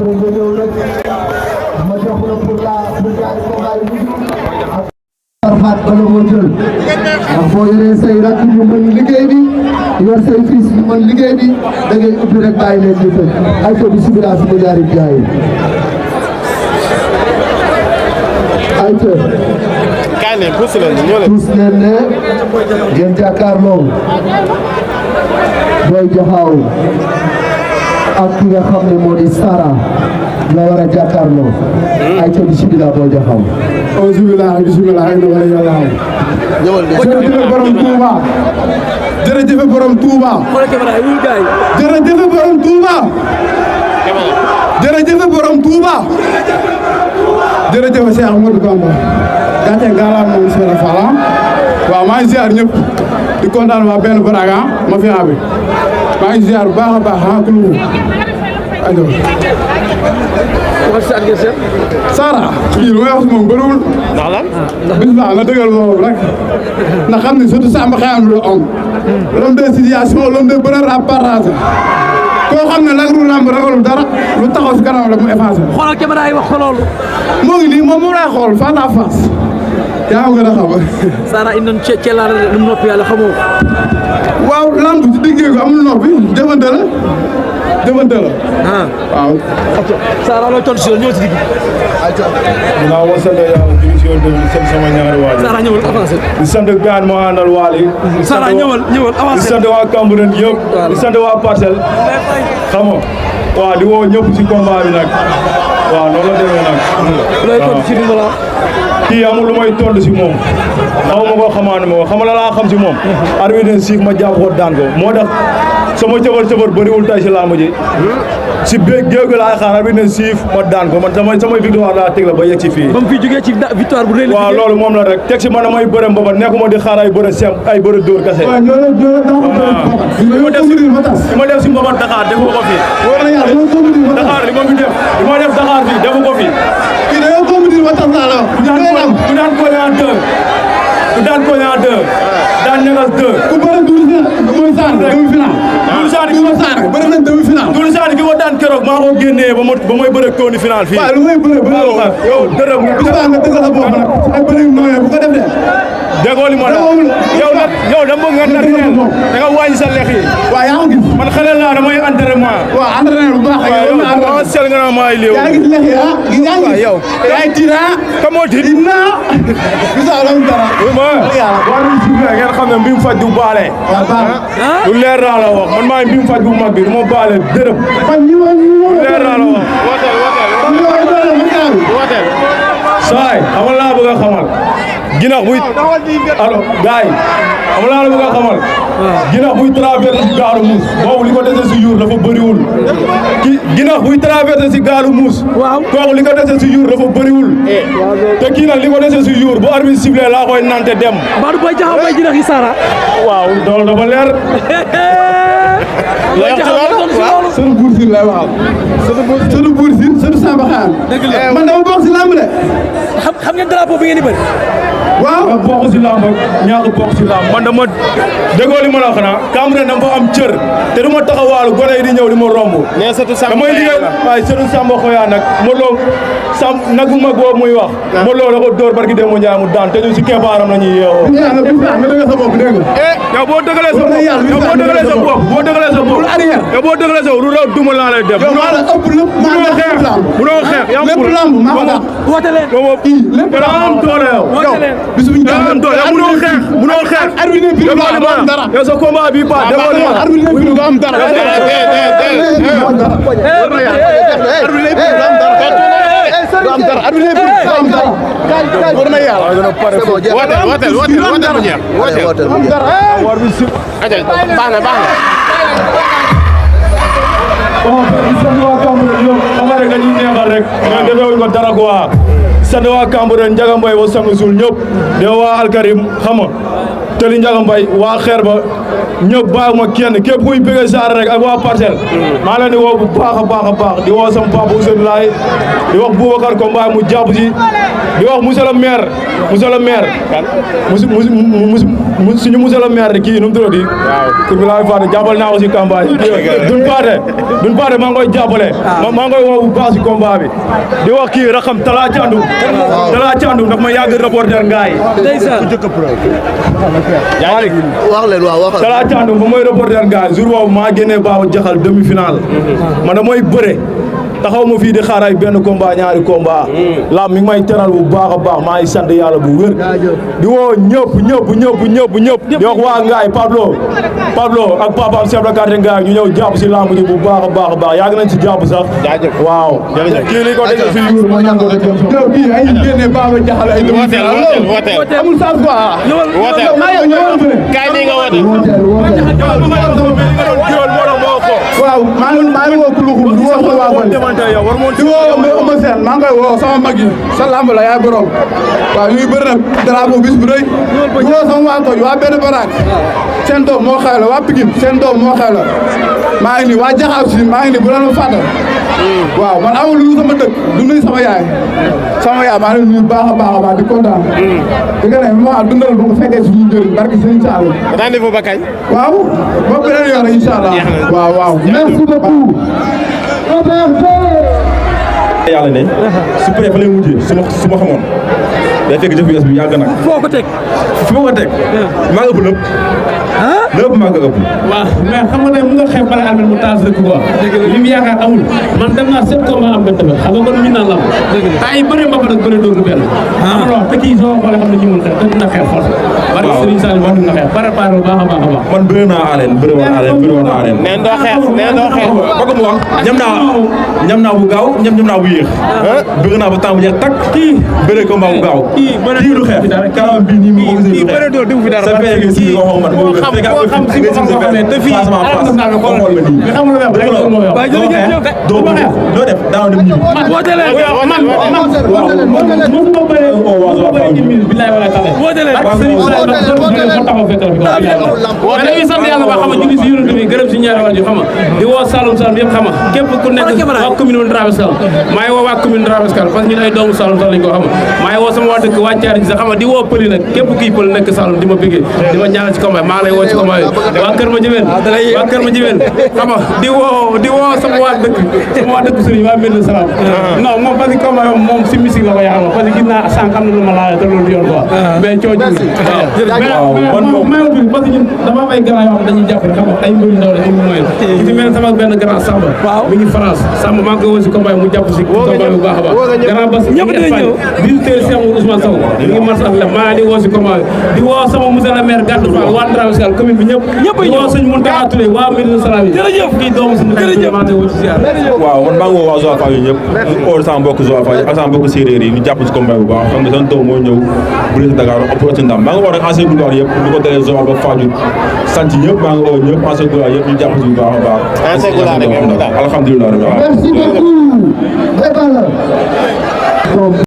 après nga ñëw nag ma jox la pour ñaari combat yi Arfat bala moo jël ndax boo yoree say rakk ñu mën liggéey bi yor say fils ñu mën liggéey bi da ngay ubbi rek bàyyi leen ñu tëj ay ko bismillah sama ñaari jaay ay ko kaay leen pousse leen ñoo leen pousse leen ne ngeen jàkkaarloo Boy Diakhao ak ki nga xam ne moo di Sara nga war a jàkkaarloo ay ko bismillah Boy Diakhao bismillah jërëjëf borom Touba jërëjëf borom Touba jërëjëf borom Touba jërëjëf borom Touba jërëjëf Cheikh Ahmadou Bamba gàcce ngalaam moom Sara Fala waaw maa ngi ziar ñëpp di kontaan waa benn baraga ma fi abi maa ngi ziar bu baax a baax ah kulu ajo Sara kii lu may wax si moom bëriwul ndax lan bis baax na dëggal boobu rek ndax xam ne surtout Samba xayam lu am l'homme de situation l'homme de bonheur à partager koo xam ne nag lu lamb ragalul dara lu taxaw si kanam la mu effacé xoolal caméra yi wax ko loolu moo ngi nii moom lay xool face à face yaa ngi gën a xam Sara indoon ceelaare lu mu noppi yàlla xamoo waaw lamb ci diggee ko amul noppi jëfante la waaw Sara looy tontu si ñëw si digg dinaa wa sant yàlla di sant sama ñaari waay Sara ñëwal avancé di sant gaan moo àndal waali Sara ñëwal avancé di sant waa Cambérène yëpp di sant waa Parcelles xam nga waaw di woo ñëpp ci combat bi nag waaw noonu la demee nag looy tontu si Fimela kii amul lu may tontu si moom xaw ma ko xamaane ma ko xam la laa xam si moom arbitre siif ma jàpp ko daan ko moo tax sama cëbar bëriwul tay si làmb ji si géew gi laay xaar arbitre siif ma daan ko man samay victoire laa teg la ba yegg si fii ba mu fi jógee ci victoire bu rëy la waaw loolu moom la rek teg si man damay bëre mbaba nekkuma di xaar ay bëre sem ay bëre dóor kese li ma def si mbaba Dakar defu ko fii Dakar li ma fi def Dakar fii defu ko fii ku daan ko yaa deux daan ñagas deux ku bëri Doudou Sane demi-finale Doudou Sane ki ko daan keroog maa ko génnee ba may bëre tooni final fii waaw lu may bëre yow dërëm bis baa nga dëggal sa bopp nag ay bëri nooyee bu ko def de déggoo li ma la yow dama bëgg nga naturel da nga wàññi sa lex yi waaw yaa ngi gis man xale laa damay entraînement waaw entraînement bu baax yow sel nga naa maay léew yaa ngi gis lex yi yaa ngi yow yaay tiira kamoo tiit bisa la dara war ñu suufle ngeen xam ne mbi mu faj du baale lu leer naa la wax man maay mbi mu faj bu mag bi du ma baale dërëm lu leer naa la wax saay xamal laa bëgg a xamal ginax buy allo gars yi xam laa la bëgg a xamal ginax buy traversé si gaalu muus boobu li ko dese si yuur dafa bëriwul ginax buy traversé si gaalu muus kooku li ko dese si yuur dafa bëriwul te kii nag li ko dese si yuur bu arbitre sifflé laa koy nante dem Badou Boy Diakhao bay jinax yi Sara waaw loolu dafa leer sunu buur siin lay waxal sunu buur siin sunu Samba xaar man dama bokk si lamb de xam ngeen drapeau bi ngeen di bëri waaw bokk si lamb ñaaka bokk si lamb man dama déggoo li ma la wax xanaa Cambérène dama fa am cër te du ma taxawaalu gone yi di ñëw di ma romb damay liggéey waaye sëtu Samba Xoya nag Modou Lo nag bu mag boobu muy wax Modou Lo da ko dóor barki Demba Ndiaye mu daan te ñu si keppaaram la ñuy yeewoo yow boo dëgalee sa bopp boo dëgalee sa bopp yow boo dëgalee sa bopp lu raw duma laa lay def munoo xeex yaa lépp lamb maa ko daan woote leen lépp lamb am doole yow bis bu ñu daa am doole yow munoo xeex arbitre bi du am dara yow sa combat bi pas defoo li ma arbitre bi du am dara sant waa Cambérène Ndiaga Mbaye wa sang sul ñëpp de waa Alkarim xam nga Tëli Ndiaga Mbaye waa xeer ba ñëpp baax ma kenn képp kuy bëgg Sara rek ak waa Parcelles maa leen di woo bu baax a baax di woo sama papa Ousseynou Laye di wax Boubacar Komba mu jàpp ci di wax monsieur le maire suñu monsieur le maire kii nu mu tuddati tur bi laay fàtte jàppal naa ko si campagne duñ paate maa ngi koy jàppale maa ngi koy woo bu baax si combat bi di wax kii raxam Talla Thiandoum ndax ma yàgg reporter ngaay wax leen waaw waxal. Talla Thiandoum ba mooy reporter ngaay jour boobu maa génnee Baba Jaxal demi-finale man da mooy bëre taxaw ma fii di xaar ay benn combat ñaari combat lam mi ngi may teral bu baax a baax maa ngi sant yàlla bu wér di woo ñëpp di wax waa ngaay Pablo ak papaam chef de quartier ngaay ñu ñëw jàpp si lamb ji bu baax a baax yàgg nañ ci jàpp sax waaw kii li ko dégg fi yow kii ay génne Baba Jaxal ay wooteel amul sens quoi wooteel maa yow ñëwal bëre kaay nii nga woote. waaw maa ngi woo kuluxum di woo waa Gol di woo Eumeu Sène maa ngi koy woo sama mag yi sa lamb la yaay borom waaw ñu ngi bëri nag drapeau bis bu rëy di woo sama waa koñ waa benn baraak seen doom moo xew la waa Pikine seen doom moo xew la maa ngi nii waa Jaxaaw si maa ngi nii bu leen ma fàttal waaw man amul lu sama dëkk du nuyu sama yaay maa ngi nuyu baax a baax di kontaan di nga ne ma dundal bu ko fekkee suñu njëriñ barke Sëriñ Saliou rendez-vous ba kañ. waaw ba beneen yoon incha allah waaw merci beaucoup. yàlla ne su paree fa lay mujjee su ma xamoon day fekk jëf bi yàgg nag foo ko teg fi ma ko teg maa ngi ëpp lépp maa ngi ëpp waaw mais xam nga ne mu nga xeeb bala almet mu taas rek quoi li mu yaakaar amul man dem naa 7 combat am benn tamit xam nga kon mi naan lam temps yi bëri mbappat ak bëri dóor du benn am na wax te kii soo xoolee xam ne ñu mun xeex te dina xeex force war Serigne Sall wax dina xeex préparé bu baax a baax man bëri naa arène bëri woon arène neen doo xeex bëgg mu wax ñam naa bu gaaw ñam naa bu yéex bëgg naa ba temps bu jeex tak kii bëri combat bu gaaw kii du xeex kanam bi nii mu kii bëri dóor du fi dara sa fee gi si ko man moo xam si ko xamee te fii xam nga lu wax rek moo yow doo def daaw dem ñibbi man mënuma bëre ci minute billahi wala taala dañuy sant yàlla ba xam nga julli si yonent bi gërëm si ñaari waajur xam nga di woo Saloum yëpp xam nga képp ku nekk waa commune Ndramé Sall maa ngi woo waa commune Ndramé Sall parce que ñun ay doomu Saloum lañ ko xam nga maa ngi woo sama waa dëkk waa Thiaré sax xam nga di woo pëli nag képp kuy pël nekk Saloum di ma bëggee di ma ñaanal ci combat maa ngi lay woo ci combat bi waa kër ma jëwel xam nga di woo sama waa dëkk sëriñ waa Mbène Salam non moom parce que combat moom si musique la ko yaakaar parce que gis naa sànq am na lu ma laajee te loolu yoon quoi mais cooju mais bi parce que ñun dama am ay grand yoo xam dañuy jàpp xam nga ay mbëri ndaw la ñu moyen ci mel sama benn grand Samba mi ngi France Samba maa ngi koy woo si combat mu jàpp si combat bu baax a baax grand Bass ñëpp dañuy ñëw visiteur Cheikh Ousmane Sow mi ngi mars ak la maa di woo si combat di woo sama monsieur le maire Gadou Fall waa Ndramé Sall commune bi ñëpp di woo sëñ Mountakha Touré waa Mbène Salam yi jërëjëf kii doomu suñu maa ngi woo ci ziar waaw man maa ngi woo waa Joal Fadiouth ñëpp xool sama mbokk Joal Fadiouth ak sama mbokk séeréer yi ñu jàpp ci combat bu baax xam nga seen taw moo ñëw bu dee Dakar ëpp ci ndam maa ngi woo rek ancien gloire yëpp ñu ko dalee Joal ba Fadiouth sant ñëpp maa ngi woo ñëpp ancien gloire yëpp ñu jàpp ci bu baax a baax ancien gloire rek alhamdulilah merci beaucoup.